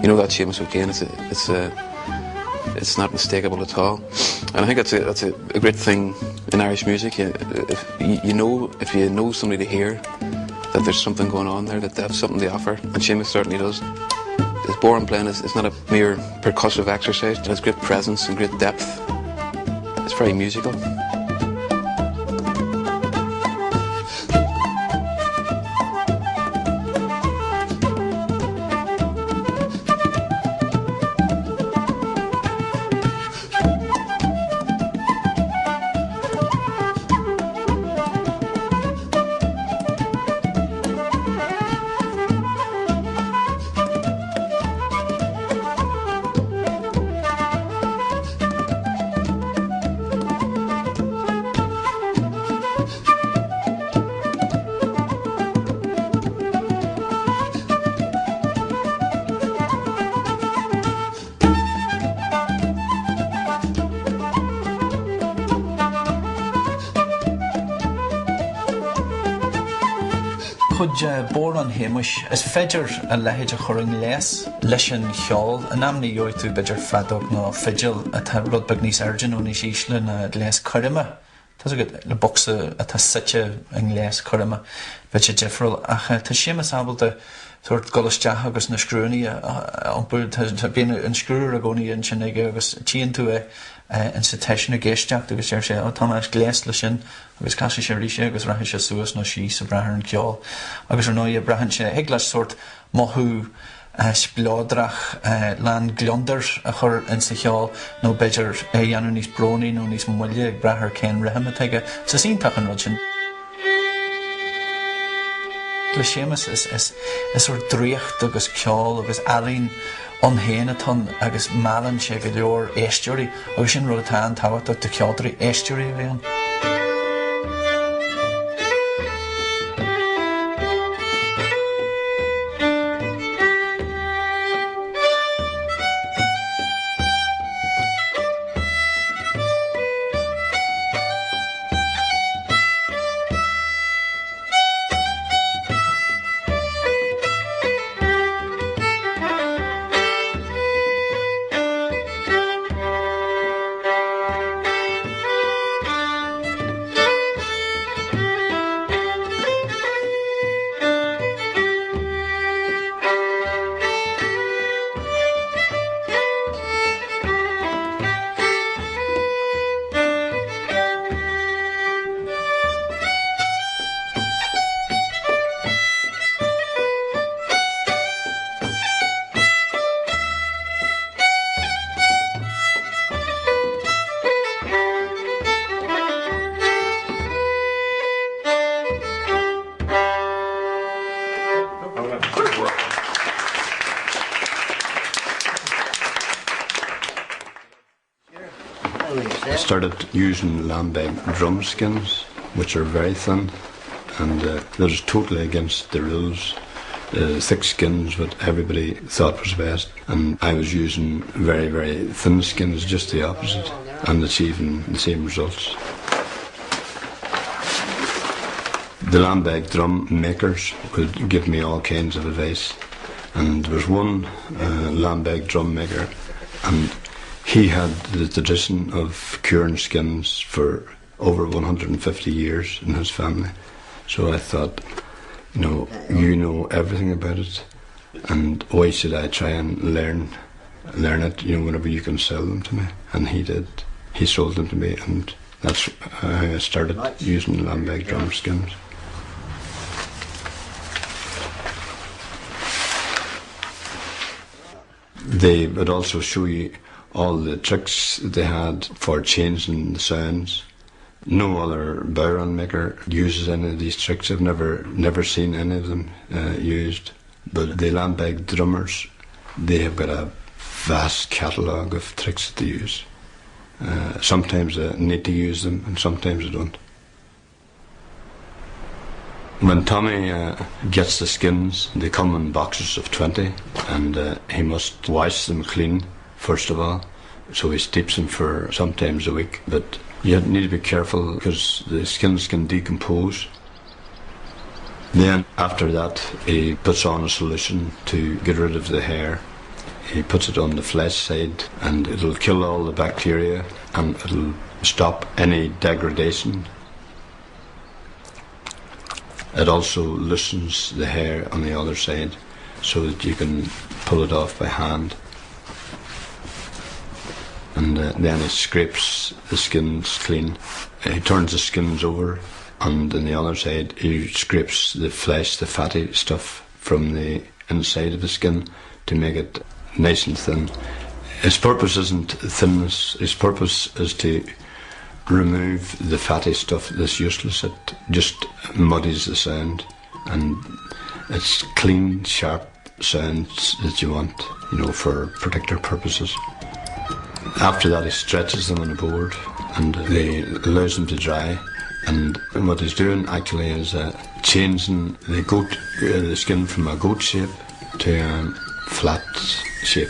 You know that's Seamus O'Kane, it's a, it's a, it's not mistakable at all. And I think that's a, that's a, a great thing in Irish music. You, if, you know, if you know somebody to hear that there's something going on there, that they have something to offer, and Seamus certainly does. His bodhrán playing is, is not a mere percussive exercise, it has great presence and great depth. It's very musical. Cuid de bodhrán Shéamuis, is féidir a leithéid a chur i ngléas leis an cheol. In amanna gheobhaidh tú b'fhéidir feadóg nó fidil atá rud beag níos airde nó níos ísle ná gléas coirme. Tá's agat, le bocsa atá suite i ngléas coirme, bheadh sé difriúil. Ach tá Séamus ábalta sórt dul isteach agus na scriúnnaí a iompú. Tá, bíonn an scriú i gcónaí ansin aige agus tchíonn tú é insa tseisiún ag éisteacht agus deir sé, 'Ó, tá mé gléasta leis sin' agus casfaidh sé arís é agus rachaidh sé suas nó síos ag brath ar an cheol. Agus ar ndóighe, braitheann sé, thig leis sórt mothú spleodrach lán gliondair a chur insa cheol nó b'fhéidir é a dhéanamh níos brónaí nó níos moille ag brath ar cén rithim atá aige. So is iontach an rud sin. Le Séamus is is sórt draíocht agus ceol agus ealaín ann féin atá ann agus meallann sé go leor éisteoirí agus sin rud atá an-tábhachtach do cheoltóirí, éisteoirí a bheith ann. I started using Lambeg drum skins, which are very thin, and uh, that is totally against the rules. Uh, thick skins, what everybody thought was best, and I was using very, very thin skins, just the opposite, and achieving the same results. The Lambeg drum makers would give me all kinds of advice, and there was one uh, Lambeg drum maker, and he had the tradition of curing skins for over 150 years in his family. So I thought, you know, you know everything about it, and why should I try and learn learn it, you know, whenever you can sell them to me? And he did. He sold them to me, and that's how I started using Lambeg drum skins. They would also show you all the tricks they had for changing the sounds. No other bodhrán maker uses any of these tricks. I've never never seen any of them uh, used. But the Lambeg drummers, they have got a vast catalogue of tricks that they use. Uh, sometimes they need to use them and sometimes they don't. When Tommy uh, gets the skins, they come in boxes of 20 and uh, he must wash them clean first of all. So he steeps them for sometimes a week. But you need to be careful because the skins can decompose. Then after that, he puts on a solution to get rid of the hair. He puts it on the flesh side and it'll kill all the bacteria and it'll stop any degradation. It also loosens the hair on the other side so that you can pull it off by hand. And uh, then he scrapes the skins clean. He turns the skins over and on the other side he scrapes the flesh, the fatty stuff from the inside of the skin to make it nice and thin. His purpose isn't thinness, his purpose is to remove the fatty stuff that's useless. It just muddies the sound and it's clean, sharp sounds that you want, you know, for particular purposes. After that he stretches them on a board and they allows them to dry and what he's doing actually is uh, changing the goat uh, the skin from a goat shape to a flat shape.